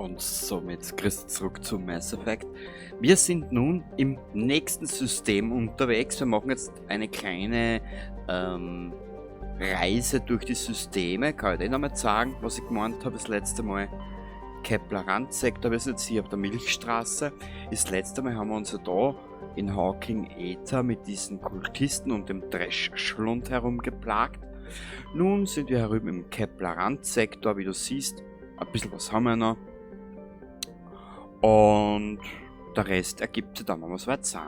Und somit Chris zurück zu Mass Effect. Wir sind nun im nächsten System unterwegs. Wir machen jetzt eine kleine Reise durch die Systeme. Kann ich dir nochmal sagen, was ich gemeint habe das letzte Mal? Kepler-Randsektor, wir sind jetzt hier auf der Milchstraße. Das letzte Mal haben wir uns ja da in Hawking Eta mit diesen Kultisten und dem Dreschschlund herumgeplagt. Nun sind wir herüben im Kepler-Randsektor, wie du siehst. Ein bisschen was haben wir noch. Und der Rest ergibt sich dann, wenn wir es weit sind.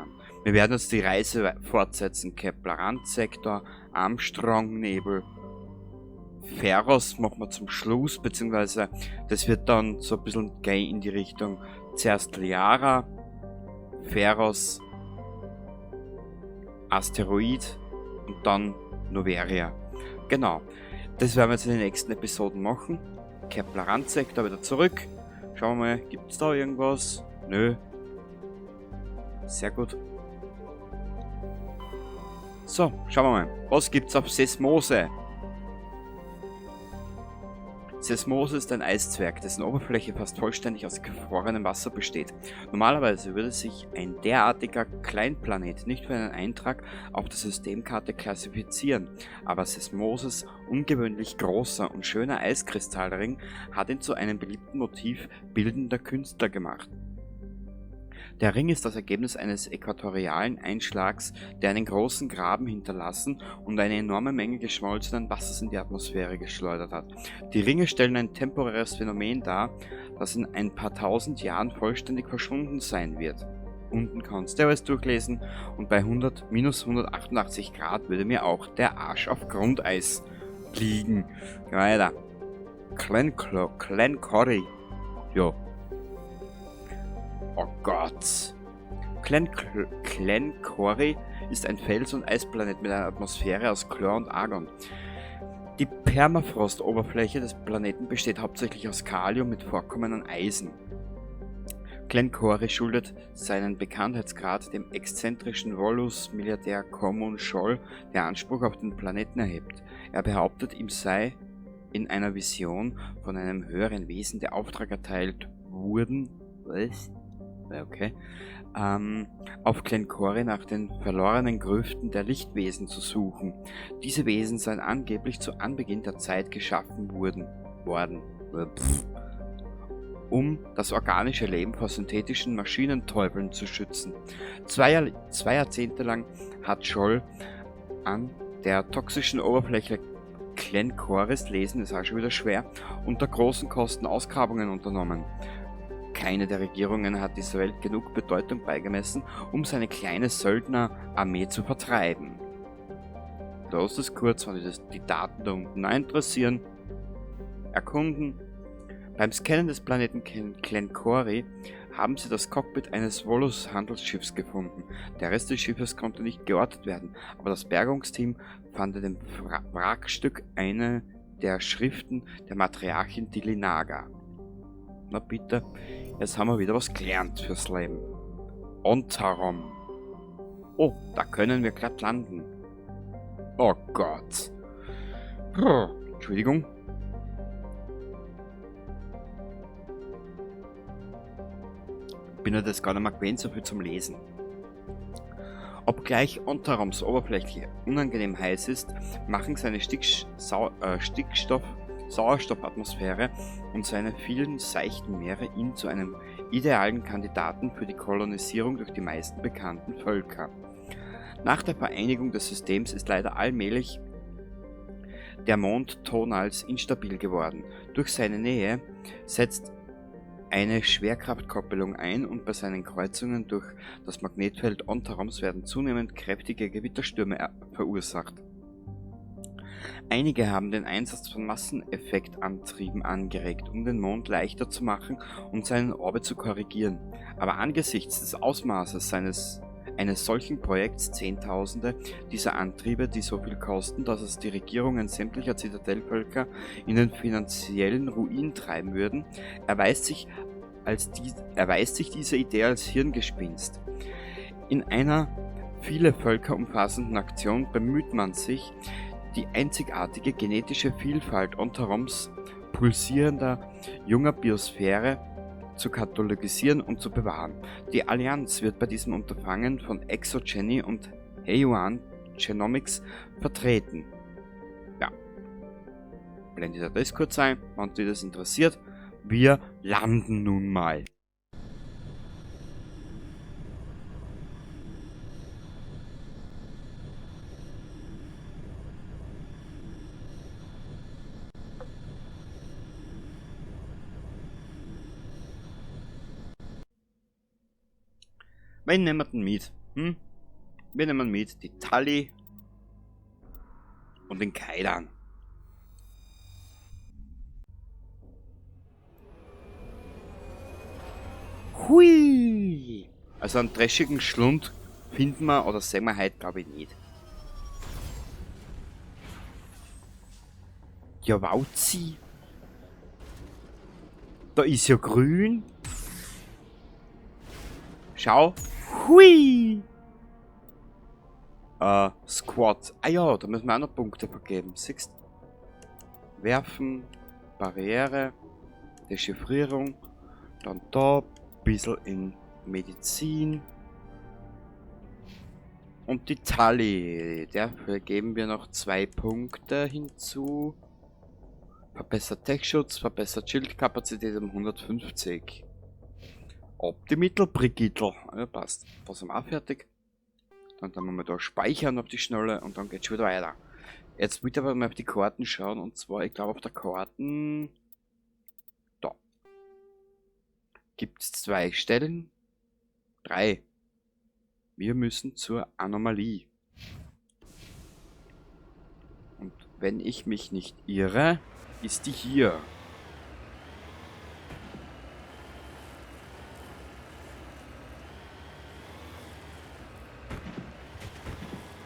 Wir werden jetzt die Reise fortsetzen. Kepler-Randsektor, Armstrong-Nebel, Feros machen wir zum Schluss, beziehungsweise das wird dann so ein bisschen gehen in die Richtung zuerst Liara, Feros, Asteroid und dann Noveria. Genau, das werden wir jetzt in den nächsten Episoden machen. Kepler-Randsektor wieder zurück. Schauen wir mal, gibt's da irgendwas? Nö. Sehr gut. So, schauen wir mal. Was gibt's auf Sesmose? Sesmose ist ein Eiszwerg, dessen Oberfläche fast vollständig aus gefrorenem Wasser besteht. Normalerweise würde sich ein derartiger Kleinplanet nicht für einen Eintrag auf der Systemkarte klassifizieren, aber Sesmoses ungewöhnlich großer und schöner Eiskristallring hat ihn zu einem beliebten Motiv bildender Künstler gemacht. Der Ring ist das Ergebnis eines äquatorialen Einschlags, der einen großen Graben hinterlassen und eine enorme Menge geschmolzenen Wassers in die Atmosphäre geschleudert hat. Die Ringe stellen ein temporäres Phänomen dar, das in ein paar tausend Jahren vollständig verschwunden sein wird. Unten kannst du alles durchlesen und bei minus 188 Grad würde mir auch der Arsch auf Grundeis liegen. Weiter. Glencorrie. Jo. Oh Gott. Glencorrie ist ein Fels- und Eisplanet mit einer Atmosphäre aus Chlor und Argon. Die Permafrostoberfläche des Planeten besteht hauptsächlich aus Kalium mit Vorkommen an Eisen. Glencorrie schuldet seinen Bekanntheitsgrad dem exzentrischen Volus-Milliardär Cormun Scholl, der Anspruch auf den Planeten erhebt. Er behauptet, ihm sei in einer Vision von einem höheren Wesen der Auftrag erteilt wurden. Was? Okay. Auf Glencorrie nach den verlorenen Grüften der Lichtwesen zu suchen. Diese Wesen seien angeblich zu Anbeginn der Zeit geschaffen worden. Pff. Um das organische Leben vor synthetischen Maschinenteufeln zu schützen. Zwei Jahrzehnte lang hat Scholl an der toxischen Oberfläche Glencorries, lesen ist auch schon wieder schwer, unter großen Kosten Ausgrabungen unternommen. Keine der Regierungen hat dieser Welt genug Bedeutung beigemessen, um seine kleine Söldnerarmee zu vertreiben. Da ist es kurz, wenn dich die Daten da unten interessieren. Erkunden. Beim Scannen des Planeten Glencorrie haben sie das Cockpit eines Volus-Handelsschiffs gefunden. Der Rest des Schiffes konnte nicht geortet werden, aber das Bergungsteam fand in dem Wrackstück eine der Schriften der Matriarchin Dilinaga. Na bitte, jetzt haben wir wieder was gelernt fürs Leben. Ontarom. Oh, da können wir glatt landen. Oh Gott. Brr, Entschuldigung. Bin ja das gar nicht mehr gewöhnt, so viel zum Lesen. Obgleich Ontaroms Oberfläche unangenehm heiß ist, machen seine Stickstoff-Sauerstoffatmosphäre und seine vielen seichten Meere ihn zu einem idealen Kandidaten für die Kolonisierung durch die meisten bekannten Völker. Nach der Vereinigung des Systems ist leider allmählich der Mond Tonals instabil geworden. Durch seine Nähe setzt eine Schwerkraftkoppelung ein und bei seinen Kreuzungen durch das Magnetfeld Ontaroms werden zunehmend kräftige Gewitterstürme verursacht. Einige haben den Einsatz von Masseneffektantrieben angeregt, um den Mond leichter zu machen und seinen Orbit zu korrigieren. Aber angesichts des Ausmaßes eines solchen Projekts, Zehntausende dieser Antriebe, die so viel kosten, dass es die Regierungen sämtlicher Zitadellvölker in den finanziellen Ruin treiben würden, erweist sich diese Idee als Hirngespinst. In einer viele Völker umfassenden Aktion bemüht man sich, die einzigartige genetische Vielfalt Ontaroms pulsierender junger Biosphäre zu katalogisieren und zu bewahren. Die Allianz wird bei diesem Unterfangen von ExoGeni und Heyuan Genomics vertreten. Ja. Blende ich das kurz ein, wenn dich das interessiert. Wir landen nun mal. Wen nehmen wir denn mit? Hm? Wir nehmen mit die Tali und den Kaidan. Hui! Also einen dreschigen Schlund finden wir oder sehen wir heute, glaube ich, nicht. Ja, Wauzi. Da ist ja grün. Schau. Hui! Squad. Ah ja, da müssen wir auch noch Punkte vergeben. Siehst? Werfen, Barriere, Dechiffrierung, dann da, bisschen in Medizin. Und die Tali, dafür geben wir noch 2 Punkte hinzu. Verbessert Tech-Schutz, verbessert Schildkapazität um 150. Optimittel, Brigittel. Ja, passt. Da sind wir auch fertig. Dann tun wir mal da speichern auf die Schnelle und dann geht's schon wieder weiter. Jetzt will ich aber mal auf die Karten schauen und zwar, ich glaube auf der Karten... Da. Gibt's 2 Stellen? 3. Wir müssen zur Anomalie. Und wenn ich mich nicht irre, ist die hier.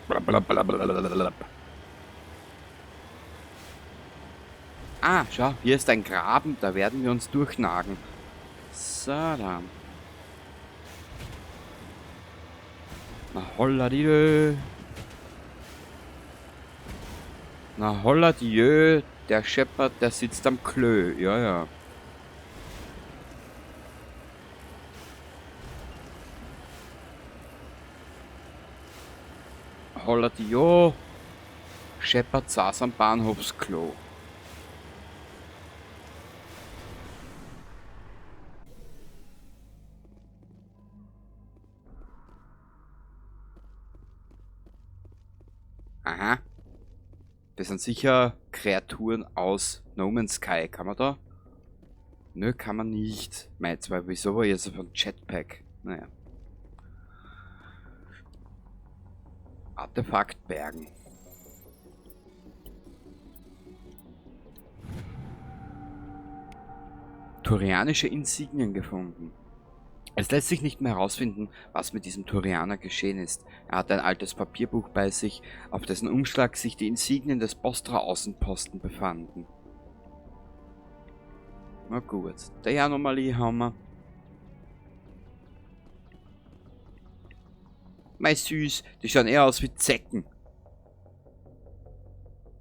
Blablabla. Ah, schau, hier ist ein Graben, da werden wir uns durchnagen. So, da. Na holla die Jö. Na holla die Jö, der Shepard, der sitzt am Klö. Ja, ja. Holla die Jo. Shepard saß am Bahnhofsklo. Aha. Das sind sicher Kreaturen aus No Man's Sky. Kann man da? Nö, kann man nicht. Mei, zwar, wieso war ich jetzt auf einem Jetpack? Naja. Artefakt bergen. Turianische Insignien gefunden. Es lässt sich nicht mehr herausfinden, was mit diesem Turianer geschehen ist. Er hatte ein altes Papierbuch bei sich, auf dessen Umschlag sich die Insignien des Bostra-Außenposten befanden. Na gut, die Anomalie haben wir. Mei süß, die schauen eher aus wie Zecken.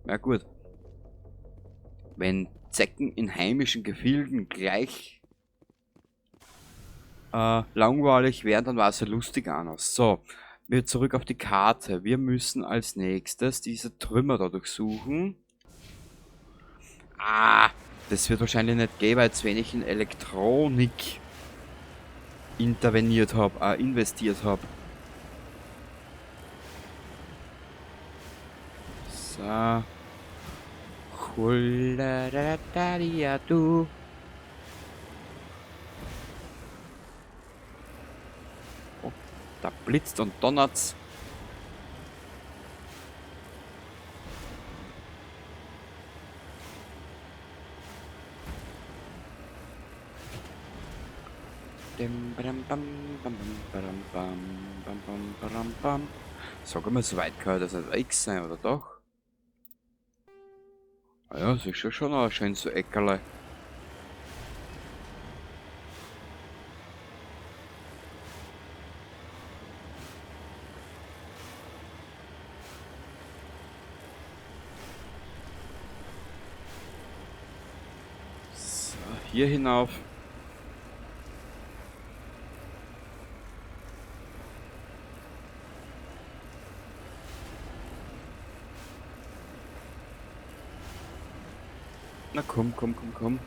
Na gut. Wenn Zecken in heimischen Gefilden gleich langweilig wären, dann war es ja lustig anders. So, wir zurück auf die Karte. Wir müssen als nächstes diese Trümmer da durchsuchen. Ah, das wird wahrscheinlich nicht gehen, weil ich zu wenig in Elektronik interveniert hab, investiert hab. So. Huladadadiadu. Oh, da blitzt und donnert's. Dim, bam, bam, bam, bam, bam, bam, bam, bam, bam. Sag mal, so weit kann das nicht weg sein, oder doch? Ah ja, das ist ja schon ein schönes Eckerle. So, hier hinauf. Na komm, komm, komm, komm.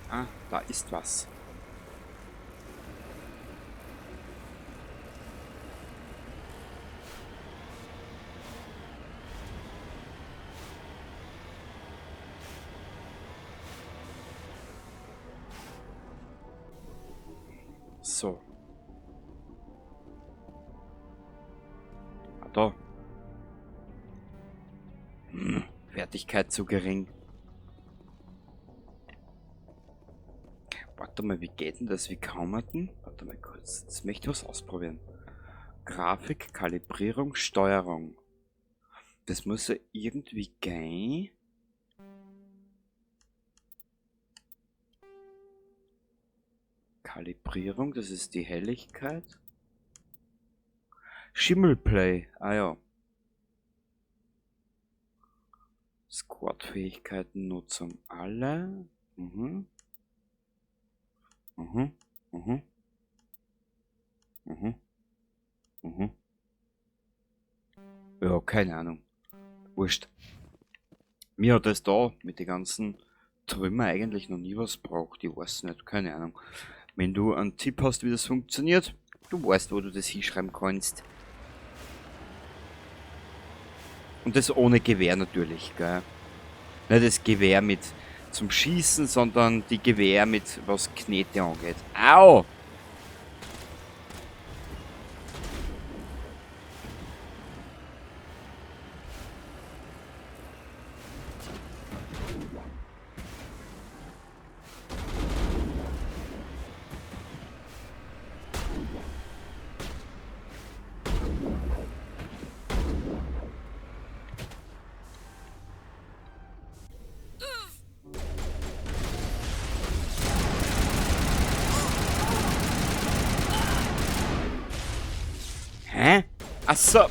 Ah, da ist was. So. Ah, da. Wertigkeit zu gering. Warte mal, wie geht denn das? Wie kann man denn? Warte mal kurz. Jetzt möchte ich was ausprobieren. Grafik, Kalibrierung, Steuerung. Das muss ja irgendwie gehen. Kalibrierung, das ist die Helligkeit. Schimmelplay, ah ja. Squad-Fähigkeiten, Nutzung alle. Mhm. Mhm. Mhm. Mhm. Mhm. Ja, keine Ahnung. Wurscht. Mir hat das da mit den ganzen Trümmer eigentlich noch nie was gebraucht. Ich weiß nicht, keine Ahnung. Wenn du einen Tipp hast, wie das funktioniert, du weißt, wo du das hinschreiben kannst. Und das ohne Gewehr natürlich, gell? Nicht das Gewehr mit zum Schießen, sondern die Gewehr mit was Knete angeht. Au! Hä? Achso.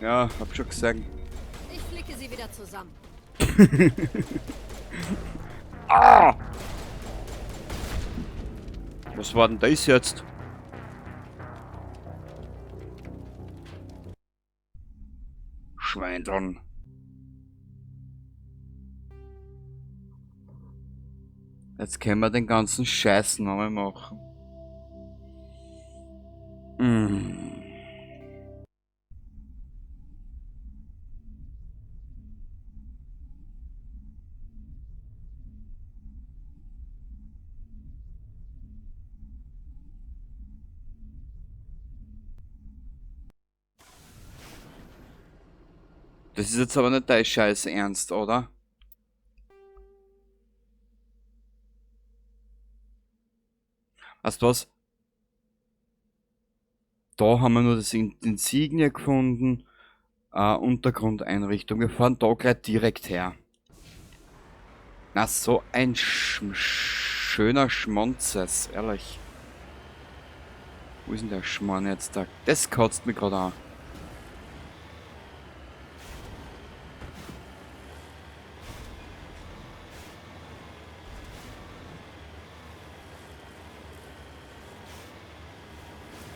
Ja, hab schon gesagt. Ich flicke sie wieder zusammen. Ah! Was war denn das jetzt? Schweindern. Jetzt können wir den ganzen Scheiß nochmal machen. Das ist jetzt aber nicht dein Scheiß Ernst, oder? Weißt du was? Da haben wir nur das Insignie gefunden. Untergrundeinrichtung. Wir fahren da gleich direkt her. Na, so ein schöner Schmonzes, ehrlich. Wo ist denn der Schmarrn jetzt da? Das kotzt mich gerade an.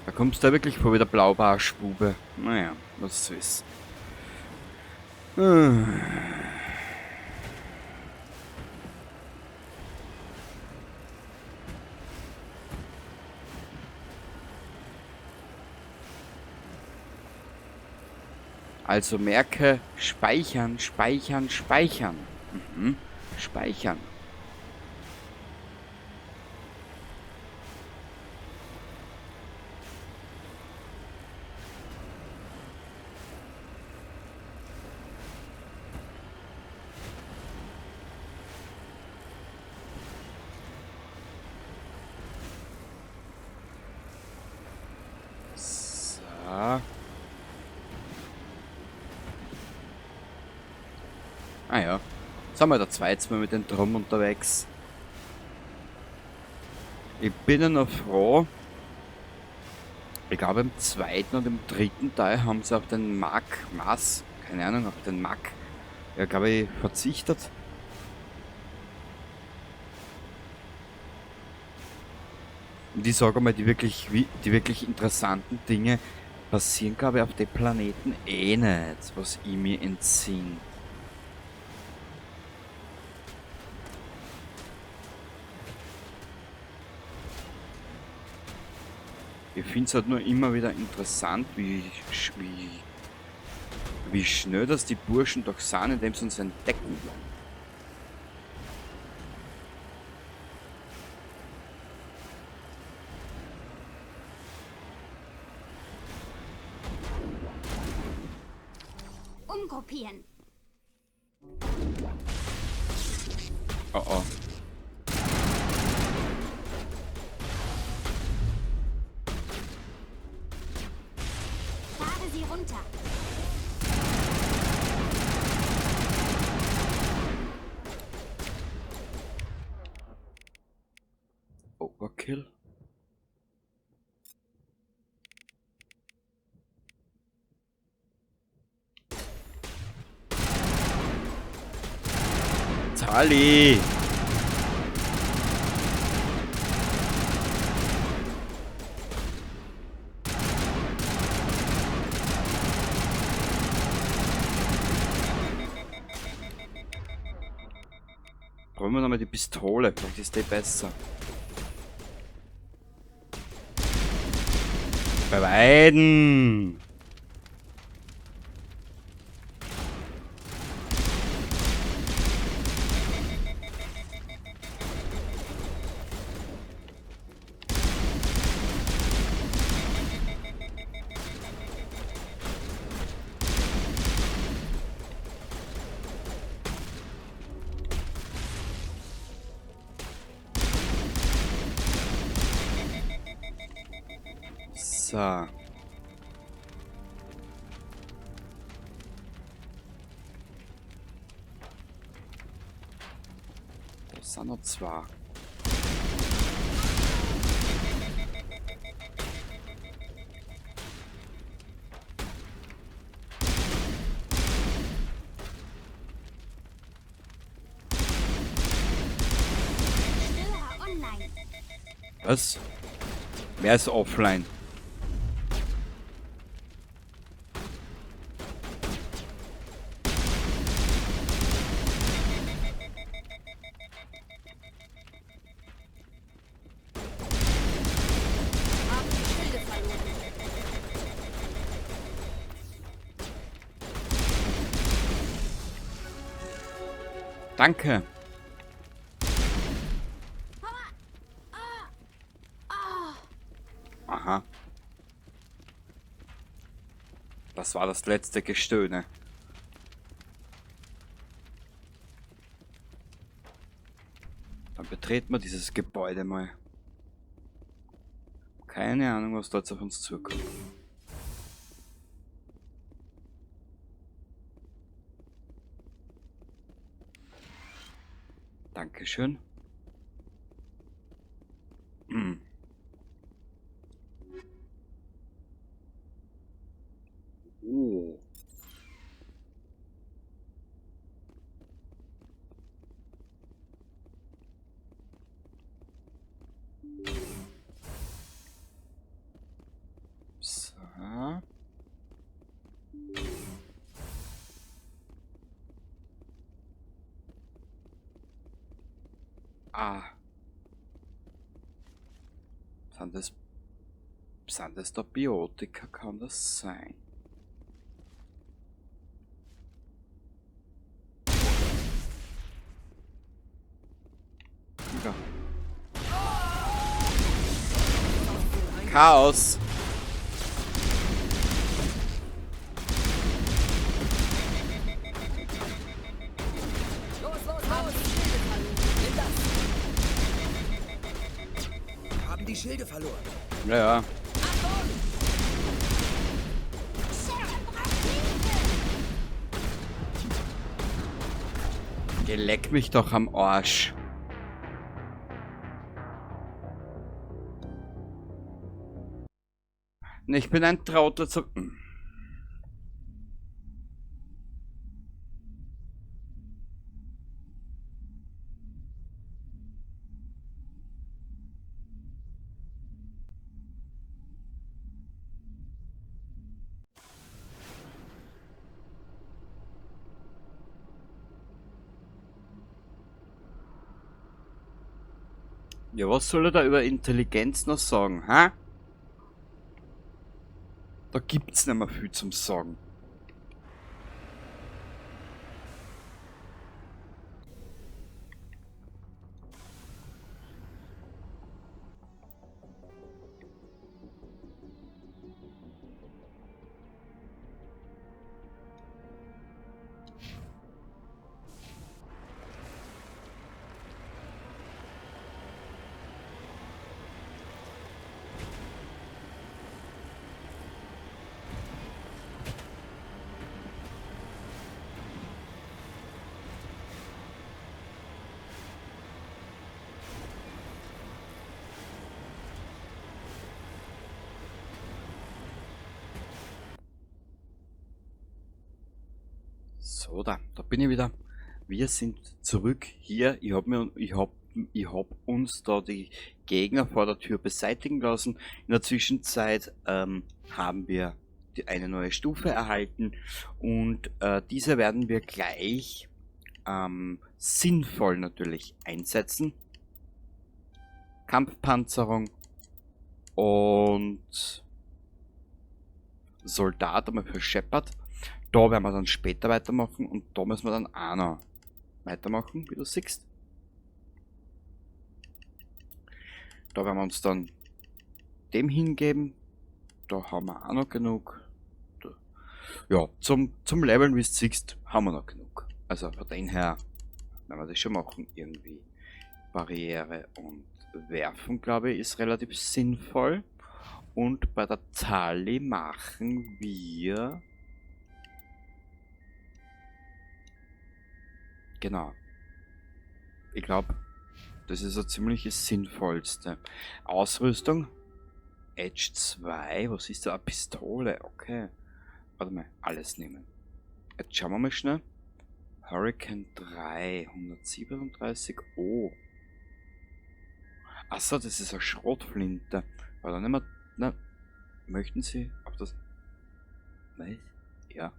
Da kommst du da wirklich vor wie der Blaubarschbube. Naja, was soll's. Also merke, speichern, speichern, speichern. Speichern. So. Ah ja. Jetzt haben wir da zweites Mal mit dem Drum unterwegs. Ich bin ja noch froh. Ich glaube im zweiten und im dritten Teil haben sie auf den Mack, Mass, keine Ahnung, auf den Mack, ja, glaube ich, verzichtet. Und ich sage mal, die wirklich interessanten Dinge passieren, glaube ich, auf dem Planeten eh nicht, was ich mir entsinne. Ich finde es halt nur immer wieder interessant, wie schnell das die Burschen doch sind, indem sie uns entdecken. Umgruppieren. Oh oh. Fahre sie runter. Overkill. Tali! Probieren wir nochmal die Pistole, vielleicht ist die besser. Bei beiden! So. Da sind noch zwei. Was? Wer ist offline? Danke. Aha. Das war das letzte Gestöhne. Dann betreten wir dieses Gebäude mal. Keine Ahnung, was dort auf uns zukommt. Dankeschön. Hm. Oh. So. Ah. Sind das da Biotika? Kann das sein? Ja. Chaos! Los, los, los! Nimm das! Haben die Schilde verloren. Ja, ja. Geh, leck mich doch am Arsch. Ich bin ein Trauter zu... Ja, was soll er da über Intelligenz noch sagen, hä? Da gibt's nicht mehr viel zum Sagen. So, da bin ich wieder. Wir sind zurück hier. Ich hab uns da die Gegner vor der Tür beseitigen lassen. In der Zwischenzeit haben wir eine neue Stufe erhalten und diese werden wir gleich sinnvoll natürlich einsetzen. Kampfpanzerung und Soldat einmal für Shepard. Da werden wir dann später weitermachen und da müssen wir dann auch noch weitermachen, wie du siehst. Da werden wir uns dann dem hingeben. Da haben wir auch noch genug. Da. Ja, zum Leveln, wie du siehst, haben wir noch genug. Also von dem her werden wir das schon machen irgendwie. Barriere und Werfen, glaube ich, ist relativ sinnvoll. Und bei der Tali machen wir... Genau. Ich glaube, das ist so ziemlich das Sinnvollste. Ausrüstung. Edge 2. Was ist da? Eine Pistole. Okay. Warte mal. Alles nehmen. Jetzt schauen wir mal schnell. Hurricane 3. 137. Oh. Achso, das ist eine Schrotflinte. Warte, nehmen wir... Na, möchten Sie auf das... Was? Ja.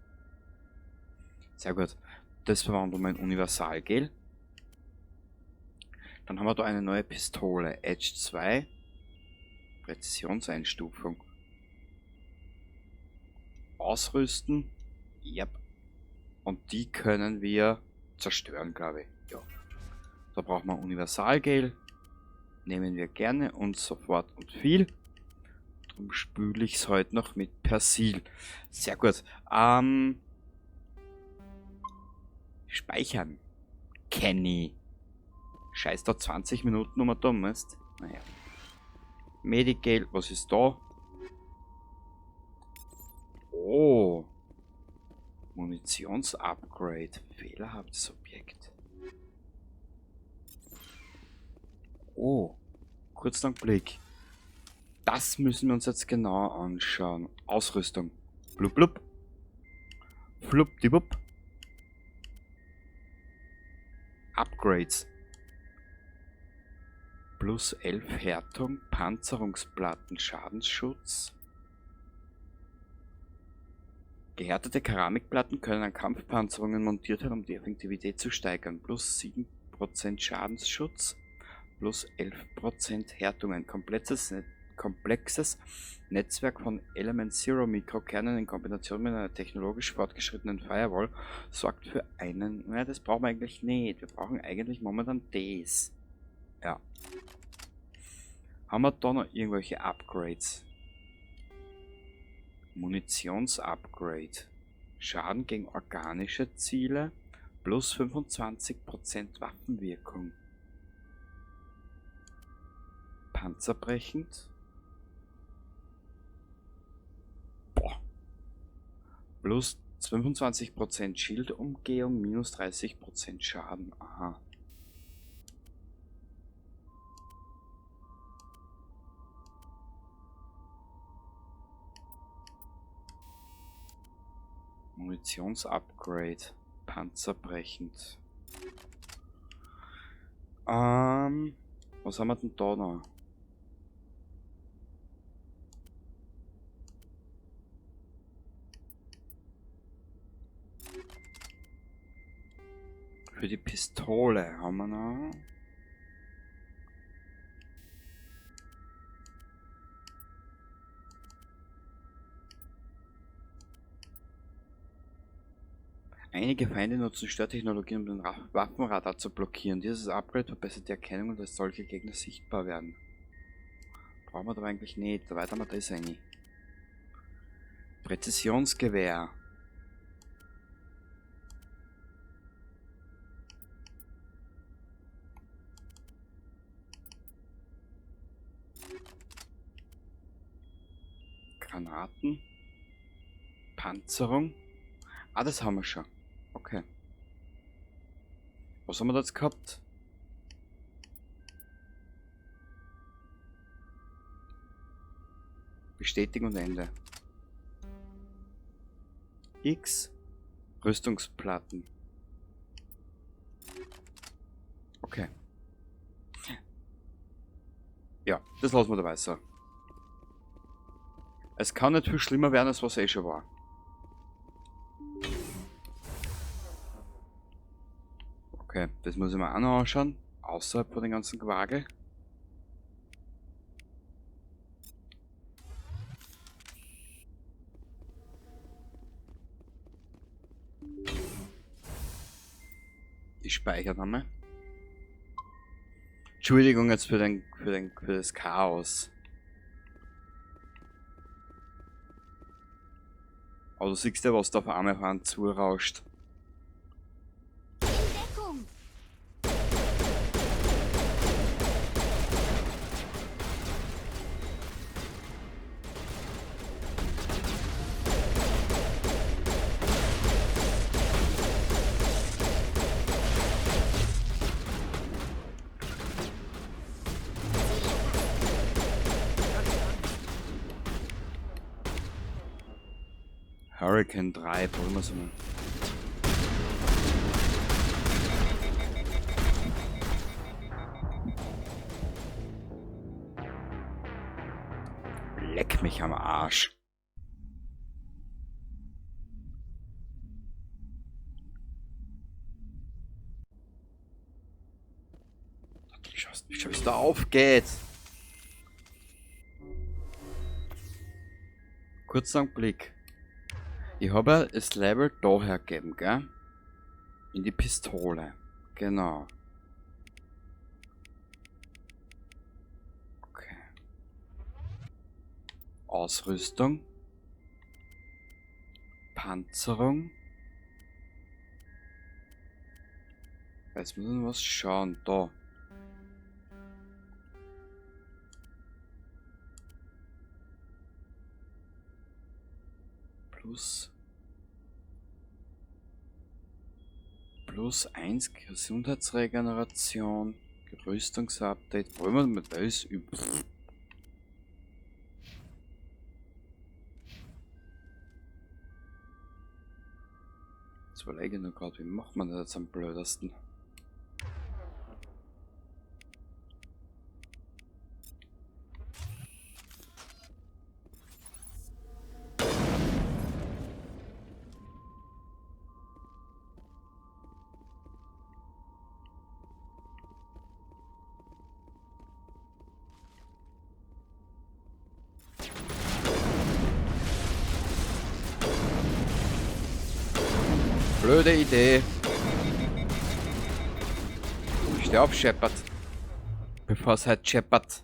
Sehr gut. Das verwandeln wir in Universalgel. Dann haben wir da eine neue Pistole. Edge 2. Präzisionseinstufung. Ausrüsten. Yep. Und die können wir zerstören, glaube ich. Ja. Da brauchen wir Universalgel. Nehmen wir gerne und sofort und viel. Darum spüle ich's heute noch mit Persil. Sehr gut. Speichern. Kenny. Scheiß da 20 Minuten um dumm ist. Naja. Medigel, was ist da? Oh. Munitionsupgrade. Fehlerhaftes Objekt. Oh. Kurzer Blick. Das müssen wir uns jetzt genau anschauen. Ausrüstung. Blub blub. Fluppdiwupp. Upgrades. Plus 11 Härtung, Panzerungsplatten, Schadensschutz. Gehärtete Keramikplatten können an Kampfpanzerungen montiert werden, um die Effektivität zu steigern. Plus 7% Schadensschutz, plus 11% Härtung. Ein komplexes Netzwerk von Element Zero Mikrokernen in Kombination mit einer technologisch fortgeschrittenen Firewall sorgt für einen... Naja, das brauchen wir eigentlich nicht. Wir brauchen eigentlich momentan das. Ja. Haben wir da noch irgendwelche Upgrades? Munitionsupgrade. Schaden gegen organische Ziele. Plus 25% Waffenwirkung. Panzerbrechend. Boah. Plus 25% Schildumgehung, minus 30% Schaden. Aha. Munitionsupgrade. Panzerbrechend. Was haben wir denn da noch? Für die Pistole haben wir noch. Einige Feinde nutzen Störtechnologien, um den Waffenradar zu blockieren. Dieses Upgrade verbessert die Erkennung und lässt solche Gegner sichtbar werden. Brauchen wir aber eigentlich nicht. Da weiter wir das rein. Präzisionsgewehr. Granaten. Panzerung. Ah, das haben wir schon. Okay. Was haben wir da jetzt gehabt? Bestätigen und Ende. X. Rüstungsplatten. Okay. Ja, das lassen wir dabei so. Es kann nicht viel schlimmer werden, als was eh schon war. Okay, das muss ich mir auch noch anschauen. Außerhalb von den ganzen Gewagel. Ich speichere nochmal. Entschuldigung jetzt für das Chaos. Aber du siehst ja, was da auf einmal auf einen zurauscht. In Deckung. Hurricane 3, probieren wir's mal. Leck mich am Arsch. Schau, wie es da aufgeht. Kurzer Blick. Ich habe ja das Level da hergegeben, gell? In die Pistole. Genau. Okay. Ausrüstung. Panzerung. Jetzt müssen wir was schauen. Da. Plus 1 Gesundheitsregeneration, Rüstungsupdate. Wollen wir mit das üben? Jetzt überlege ich nur gerade, wie macht man das jetzt am blödesten? Blöde Idee. Steh auf, Shepard. Bevor es halt scheppert.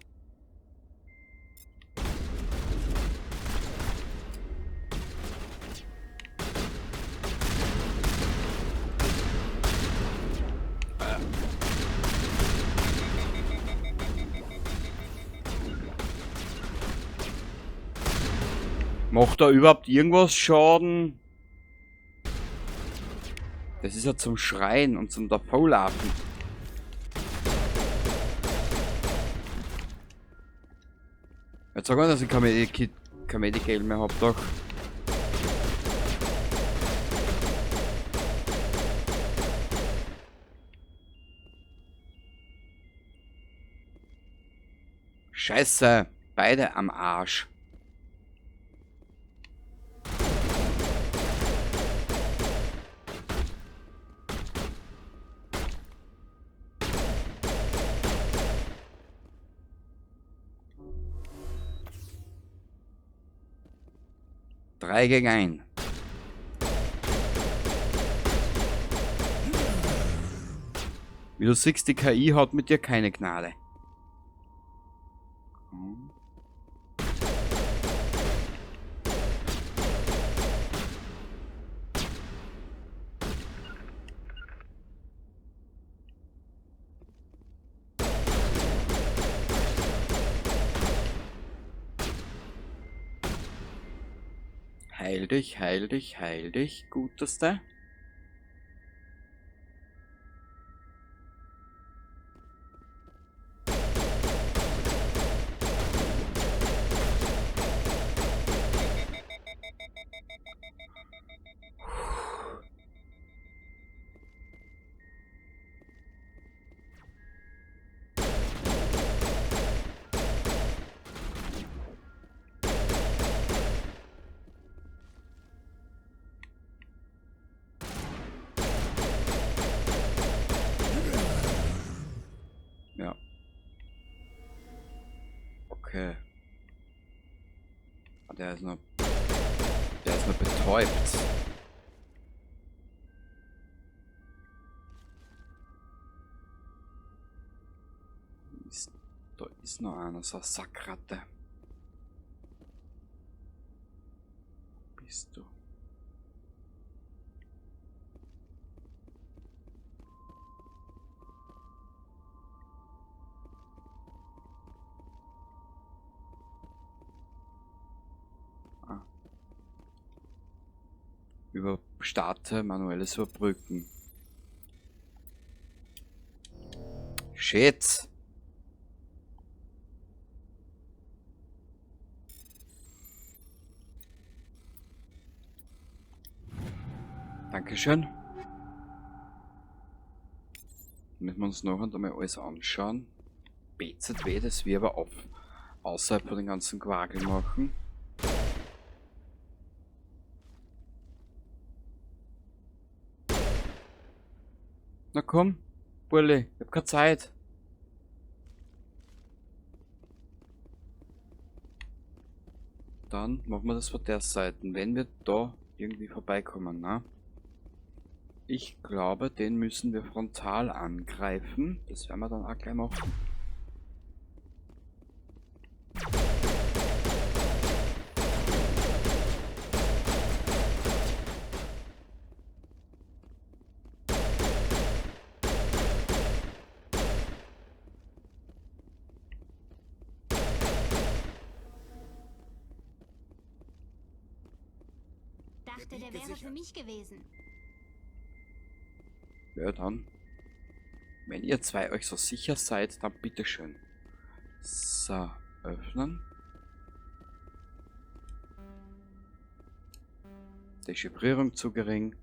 Macht da überhaupt irgendwas Schaden? Das ist ja zum Schreien und zum Davonlaufen. Jetzt sag mal, dass ich kein Medical mehr hab, doch. Scheiße, beide am Arsch. Drei gegen 1. Wie du siehst, die KI hat mit dir keine Gnade. Hm. Heil dich, heil dich, heil dich, Guteste. Ja. Okay. Ah, der ist noch betäubt. Da ist noch einer, so eine Sackratte. Wo bist du? Über Starte manuelles Überbrücken. Shit! Dankeschön. Damit wir uns noch einmal alles anschauen. BZW, das wir aber auf, außerhalb von den ganzen Quakel machen. Na komm, Bulli, ich hab keine Zeit. Dann machen wir das von der Seite, wenn wir da irgendwie vorbeikommen, ne? Ich glaube, den müssen wir frontal angreifen. Das werden wir dann auch gleich machen. Dachte, der wäre für mich gewesen. Ja, dann. Wenn ihr zwei euch so sicher seid, dann bitteschön. So, öffnen. Dechiffrierung zu gering.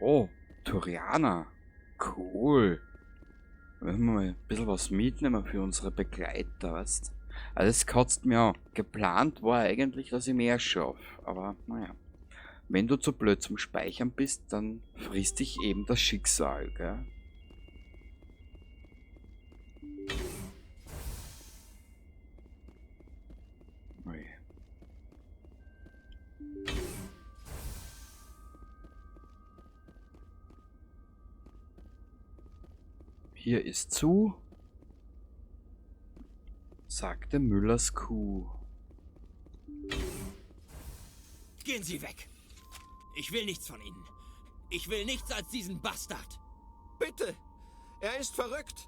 Oh, Turianer. Cool. Wenn wir mal ein bisschen was mitnehmen für unsere Begleiter, weißt? Also es kotzt mir an. Geplant war eigentlich, dass ich mehr schaffe, aber naja. Wenn du zu blöd zum Speichern bist, dann frisst dich eben das Schicksal, gell? Ui. Hier ist zu, sagte Müllers Kuh. Gehen Sie weg! Ich will nichts von Ihnen. Ich will nichts als diesen Bastard. Bitte! Er ist verrückt!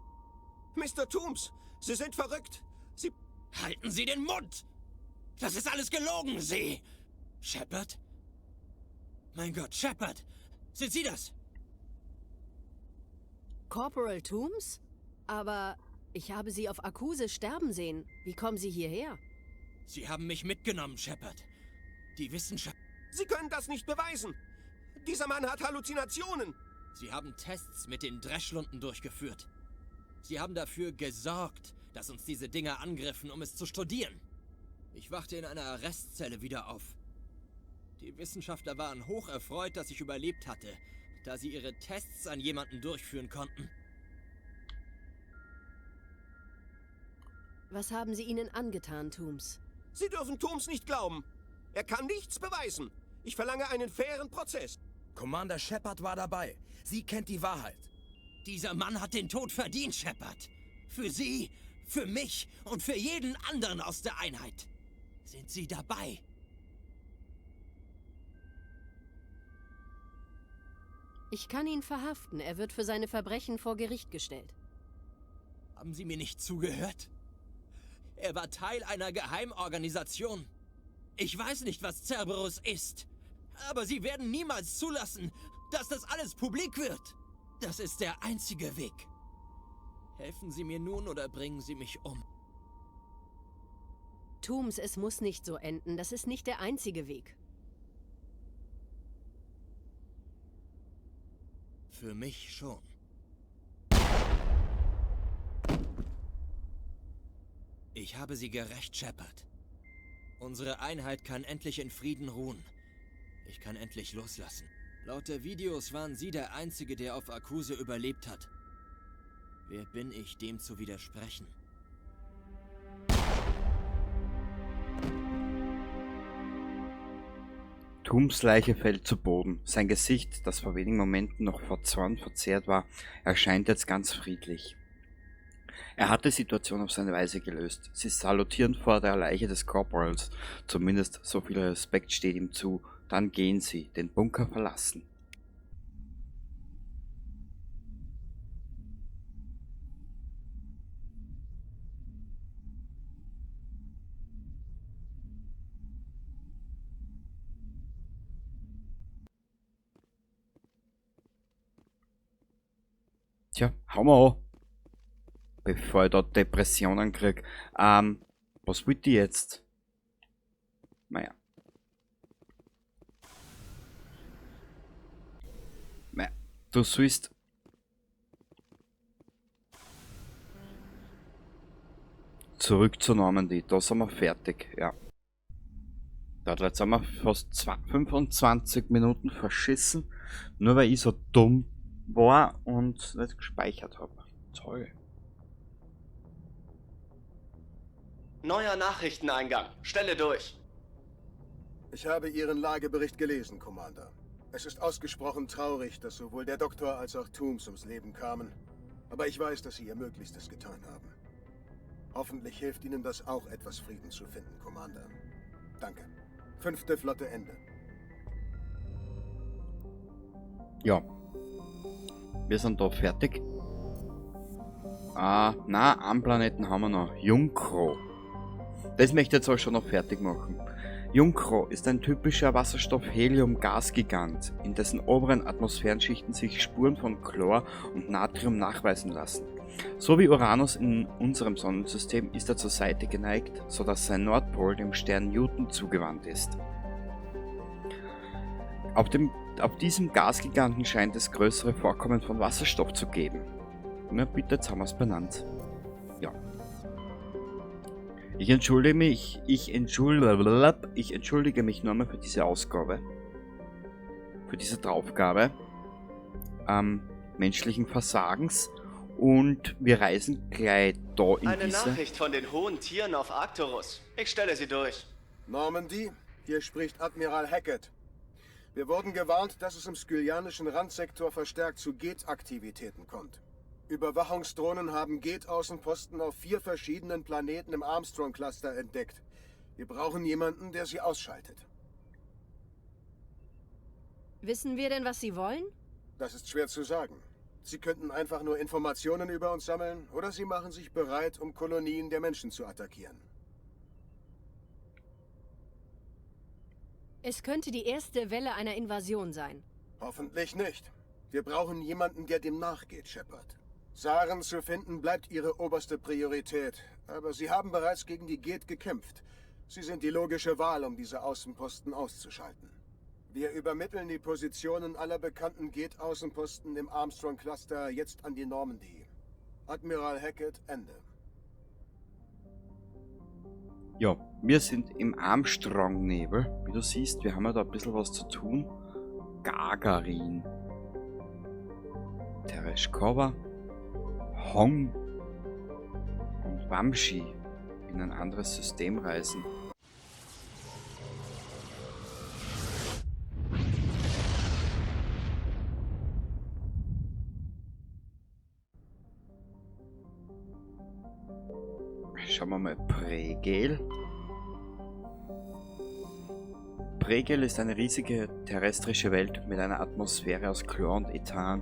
Mr. Toombs, Sie sind verrückt! Sie... Halten Sie den Mund! Das ist alles gelogen, Sie! Shepard? Mein Gott, Shepard! Sind Sie das? Corporal Toombs? Aber ich habe Sie auf Akuze sterben sehen. Wie kommen Sie hierher? Sie haben mich mitgenommen, Shepard. Die Wissenschaft... Sie können das nicht beweisen! Dieser Mann hat Halluzinationen! Sie haben Tests mit den Dreschlunden durchgeführt. Sie haben dafür gesorgt, dass uns diese Dinger angriffen, um es zu studieren. Ich wachte in einer Arrestzelle wieder auf. Die Wissenschaftler waren hocherfreut, dass ich überlebt hatte, da sie ihre Tests an jemanden durchführen konnten. Was haben Sie ihnen angetan, Toombs? Sie dürfen Tooms nicht glauben. Er kann nichts beweisen. Ich verlange einen fairen Prozess. Commander Shepard war dabei. Sie kennt die Wahrheit. Dieser Mann hat den Tod verdient, Shepard. Für Sie, für mich und für jeden anderen aus der Einheit. Sind Sie dabei? Ich kann ihn verhaften. Er wird für seine Verbrechen vor Gericht gestellt. Haben Sie mir nicht zugehört? Er war Teil einer Geheimorganisation. Ich weiß nicht, was Cerberus ist. Aber Sie werden niemals zulassen, dass das alles publik wird. Das ist der einzige Weg. Helfen Sie mir nun oder bringen Sie mich um. Tooms, es muss nicht so enden. Das ist nicht der einzige Weg. Für mich schon. Ich habe Sie gerecht, Shepard. Unsere Einheit kann endlich in Frieden ruhen. Ich kann endlich loslassen. Laut der Videos waren Sie der Einzige, der auf Akuse überlebt hat. Wer bin ich, dem zu widersprechen? Tooms Leiche fällt zu Boden. Sein Gesicht, das vor wenigen Momenten noch vor Zorn verzerrt war, erscheint jetzt ganz friedlich. Er hat die Situation auf seine Weise gelöst. Sie salutieren vor der Leiche des Corporals. Zumindest so viel Respekt steht ihm zu. Dann gehen sie, den Bunker verlassen. Tja, hau mal an. Bevor ich da Depressionen krieg. Was wollt ihr jetzt? Naja. Naja, du sollst... Zurück zur Normandy. Da sind wir fertig, ja. Da jetzt haben wir fast 25 Minuten verschissen. Nur weil ich so dumm war und nicht gespeichert hab. Toll. Neuer Nachrichteneingang. Stelle durch. Ich habe Ihren Lagebericht gelesen, Commander. Es ist ausgesprochen traurig, dass sowohl der Doktor als auch Tooms ums Leben kamen. Aber ich weiß, dass Sie Ihr Möglichstes getan haben. Hoffentlich hilft Ihnen das auch, etwas Frieden zu finden, Commander. Danke. 5. Flotte Ende. Ja. Wir sind da fertig. Ah, na, einen Planeten haben wir noch. Junkro. Das möchte ich jetzt auch schon noch fertig machen. Junkro ist ein typischer Wasserstoff-Helium-Gasgigant, in dessen oberen Atmosphärenschichten sich Spuren von Chlor und Natrium nachweisen lassen. So wie Uranus in unserem Sonnensystem ist er zur Seite geneigt, sodass sein Nordpol dem Stern Newton zugewandt ist. Auf diesem Gasgiganten scheint es größere Vorkommen von Wasserstoff zu geben. Na bitte, jetzt haben wir's benannt. Ja. Ich entschuldige mich, ich entschuldige, ich entschuldige mich nochmal für diese Ausgabe. Für diese Draufgabe. Menschlichen Versagens. Und wir reisen gleich da in Eine diese Nachricht von den hohen Tieren auf Arcturus. Ich stelle sie durch. Normandy, hier spricht Admiral Hackett. Wir wurden gewarnt, dass es im skylianischen Randsektor verstärkt zu Geth-Aktivitäten kommt. Überwachungsdrohnen haben Geth-Außenposten auf 4 verschiedenen Planeten im Armstrong-Cluster entdeckt. Wir brauchen jemanden, der sie ausschaltet. Wissen wir denn, was sie wollen? Das ist schwer zu sagen. Sie könnten einfach nur Informationen über uns sammeln, oder sie machen sich bereit, um Kolonien der Menschen zu attackieren. Es könnte die erste Welle einer Invasion sein. Hoffentlich nicht. Wir brauchen jemanden, der dem nachgeht, Shepard. Saren zu finden bleibt ihre oberste Priorität. Aber sie haben bereits gegen die Geth gekämpft. Sie sind die logische Wahl, um diese Außenposten auszuschalten. Wir übermitteln die Positionen aller bekannten Geth-Außenposten im Armstrong-Cluster jetzt an die Normandy. Admiral Hackett, Ende. Ja, wir sind im Armstrong-Nebel. Wie du siehst, wir haben ja da ein bisschen was zu tun. Gagarin. Tereshkova. Hong und Vamshi in ein anderes System reisen. Schauen wir mal. Pregel. Pregel ist eine riesige terrestrische Welt mit einer Atmosphäre aus Chlor und Ethan.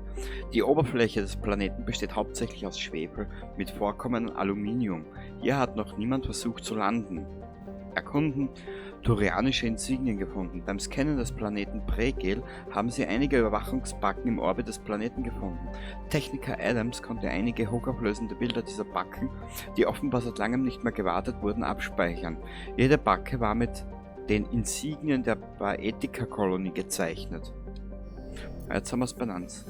Die Oberfläche des Planeten besteht hauptsächlich aus Schwefel mit Vorkommen an Aluminium. Hier hat noch niemand versucht zu landen. Erkunden turianische Insignien gefunden. Beim Scannen des Planeten Pregel haben sie einige Überwachungsbacken im Orbit des Planeten gefunden. Techniker Adams konnte einige hochauflösende Bilder dieser Backen, die offenbar seit langem nicht mehr gewartet wurden, abspeichern. Jede Backe war mit den Insignien der Baetica-Kolonie gezeichnet. Jetzt haben wir's benannt.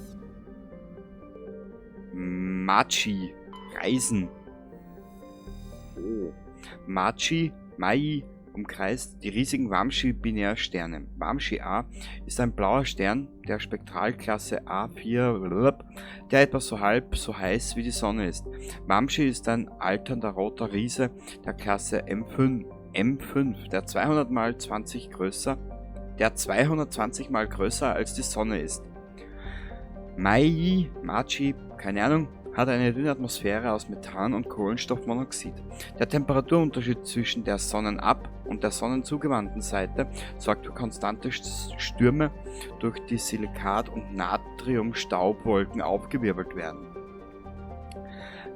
Machi. Reisen. Oh. Machi, Mai umkreist die riesigen Vamshi-Binärsterne. Vamshi A ist ein blauer Stern der Spektralklasse A4, der etwa so halb so heiß wie die Sonne ist. Vamshi ist ein alternder roter Riese der Klasse M5, der 200 mal 20 größer, der 220 mal größer als die Sonne ist. Mai, Machi, keine Ahnung, hat eine dünne Atmosphäre aus Methan und Kohlenstoffmonoxid. Der Temperaturunterschied zwischen der Sonnenab- und der sonnenzugewandten Seite sorgt für konstante Stürme, durch die Silikat- und Natriumstaubwolken aufgewirbelt werden.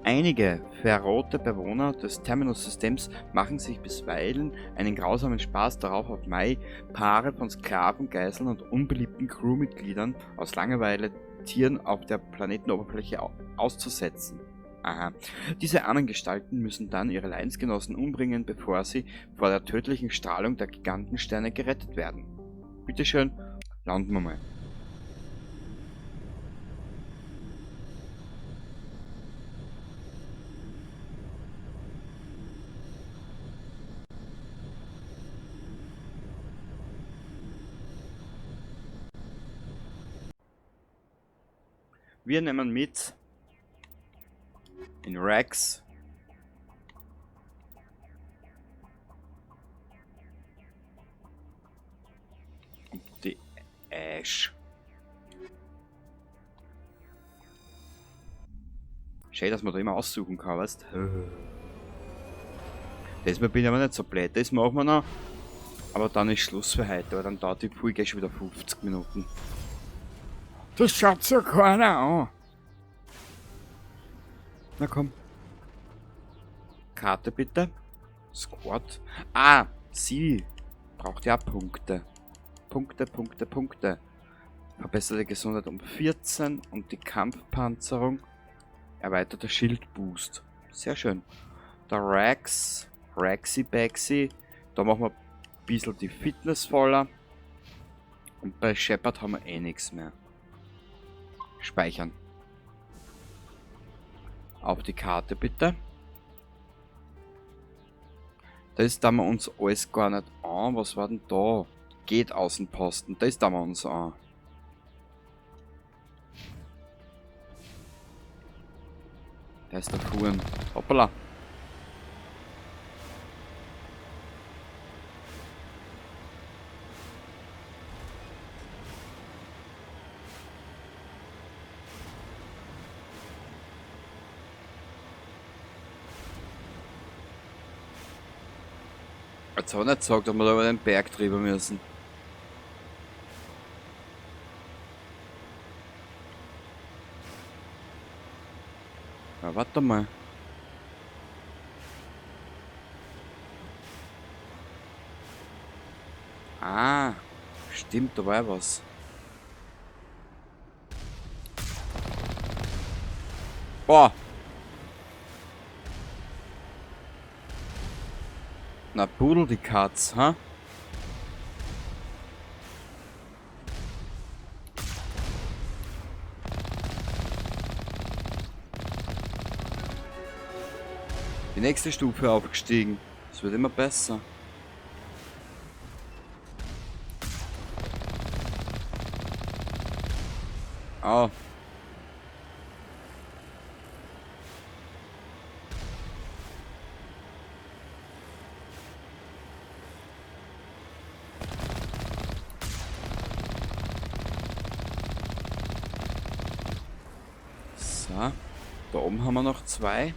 Einige verrohte Bewohner des Terminus-Systems machen sich bisweilen einen grausamen Spaß darauf, auf Mai Paare von Sklaven, Geiseln und unbeliebten Crewmitgliedern aus Langeweile Tieren auf der Planetenoberfläche auszusetzen. Aha. Diese armen Gestalten müssen dann ihre Leidensgenossen umbringen, bevor sie vor der tödlichen Strahlung der Gigantensterne gerettet werden. Bitteschön, landen wir mal. Wir nehmen mit in Wrex und die Ash. Schön, dass man da immer aussuchen kann, weißt du? Das bin ich aber nicht so blöd, das machen wir noch. Aber dann ist Schluss für heute, weil dann dauert die Folge schon wieder 50 Minuten. Das schaut ja keiner an. Na komm. Karte bitte. Squad. Ah, sie braucht ja Punkte. Punkte, Punkte, Punkte. Verbesserte Gesundheit um 14 und die Kampfpanzerung. Erweiterter Schildboost. Sehr schön. Der Wrex. Rexy Baxy. Da machen wir ein bisschen die Fitness voller. Und bei Shepard haben wir eh nichts mehr. Speichern. Auf die Karte bitte. Das tun wir uns alles gar nicht an. Was war denn da? Geht Außenposten. Das tun wir uns an. Da ist der Kuhn. Hoppala. Jetzt habe ich nicht gesagt, dass wir da über den Berg drüber müssen. Ja, warte mal. Ah, stimmt, da war ja was. Boah. Na, Pudel die Katz, ha? Die nächste Stufe aufgestiegen. Es wird immer besser. Au. So, da oben haben wir noch zwei.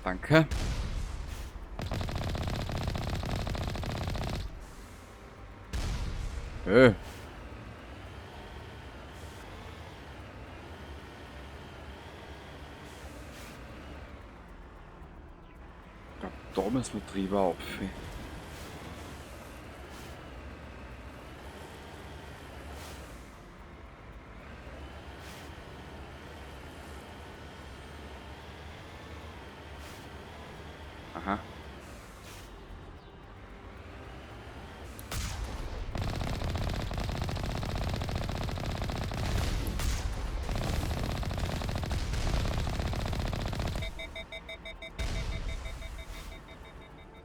Danke. Hey. Ich glaub, da müssen wir drüber auf. Aha.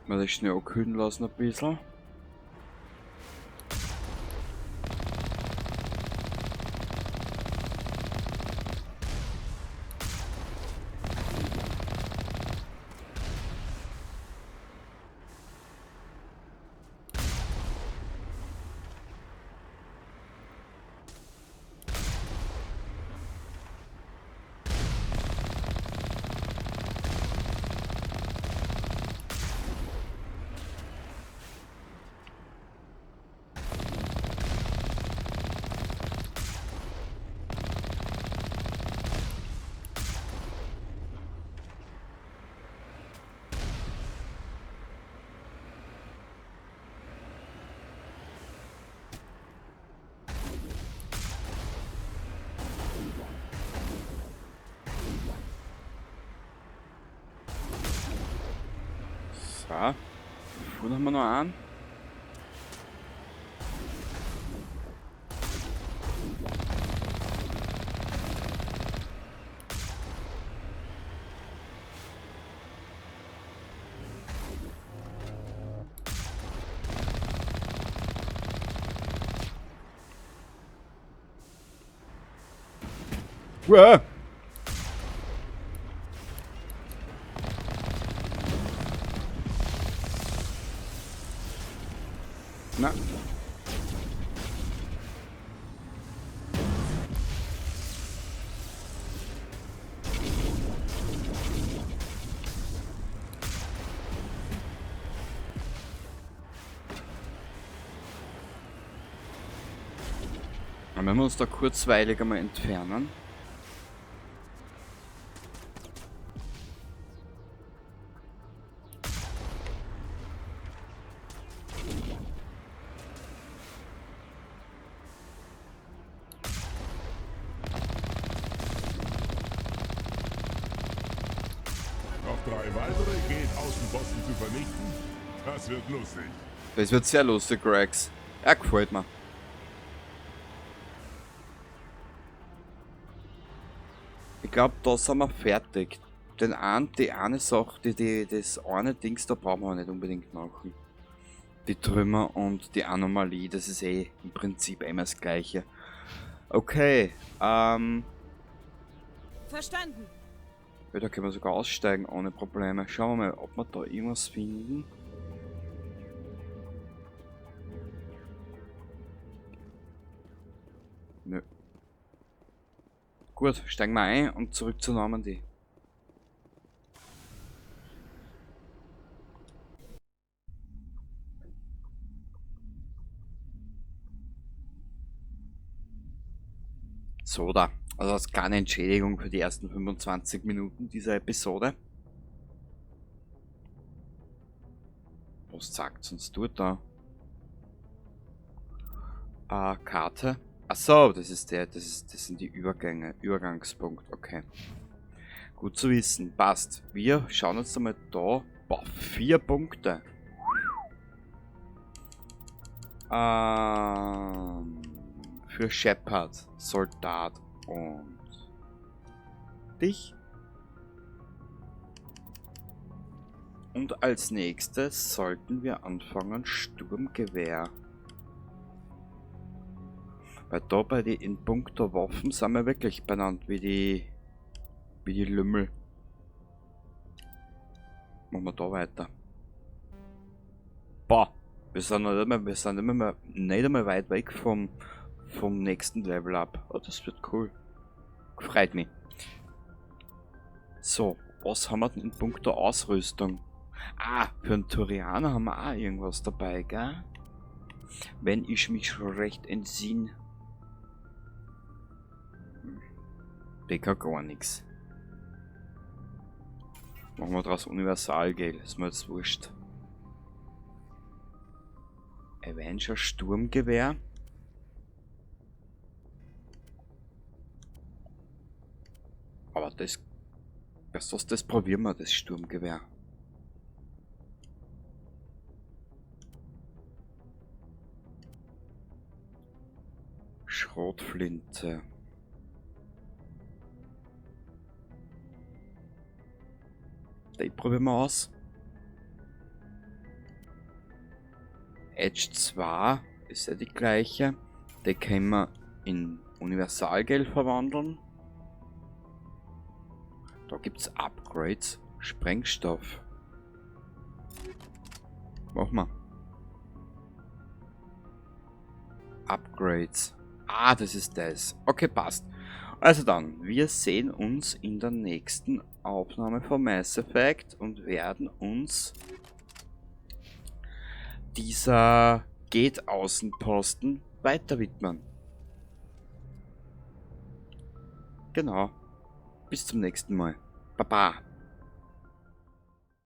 Mal das schnell abkühlen lassen ein bisschen. So, wo haben wir noch einen? Uah! Na. Dann werden wir uns da kurzweilig einmal entfernen. Noch 3 weitere Geth-Außenposten zu vernichten? Das wird lustig. Das wird sehr lustig, Rex. Er gefällt mir. Ich glaub, da sind wir fertig. Den einen, die eine Sache, die, die, das eine Dings, da brauchen wir nicht unbedingt machen. Die Trümmer und die Anomalie, das ist eh im Prinzip immer das Gleiche. Okay, Verstanden. Ja, da können wir sogar aussteigen ohne Probleme. Schauen wir mal, ob wir da irgendwas finden. Nö. Gut, steigen wir ein und zurück zur Normandie. So, da. Also als kleine Entschädigung für die ersten 25 Minuten dieser Episode. Was sagt's uns dort da? Karte. Ach so, das ist der, das ist, das sind die Übergänge, Übergangspunkt, okay. Gut zu wissen, passt. Wir schauen uns einmal da. Boah, 4 Punkte. Für Shepard, Soldat und dich. Und als nächstes sollten wir anfangen Sturmgewehr. Weil da bei den in puncto Waffen sind wir wirklich benannt wie die Lümmel. Machen wir da weiter. Boah, wir sind noch nicht mehr, wir sind nicht mehr, nicht einmal weit weg vom nächsten Level up. Oh, das wird cool. Freut mich. So, Was haben wir denn in puncto Ausrüstung? Ah, für einen Turianer haben wir auch irgendwas dabei, gell? Wenn ich mich schon recht entsinne. Der kann gar nichts. Machen wir draus Universalgel, ist mir jetzt wurscht. Avenger Sturmgewehr. Aber das... Weißt du was, das probieren wir, das Sturmgewehr. Schrotflinte. Die probieren wir aus. Edge 2 ist ja die gleiche. Die können wir in Universalgel verwandeln. Da gibt's Upgrades. Sprengstoff. Machen wir. Upgrades. Ah, das ist das. Okay, passt. Also dann, wir sehen uns in der nächsten Aufnahme von Mass Effect und werden uns dieser Geth-Außenposten weiter widmen. Genau. Bis zum nächsten Mal. Baba.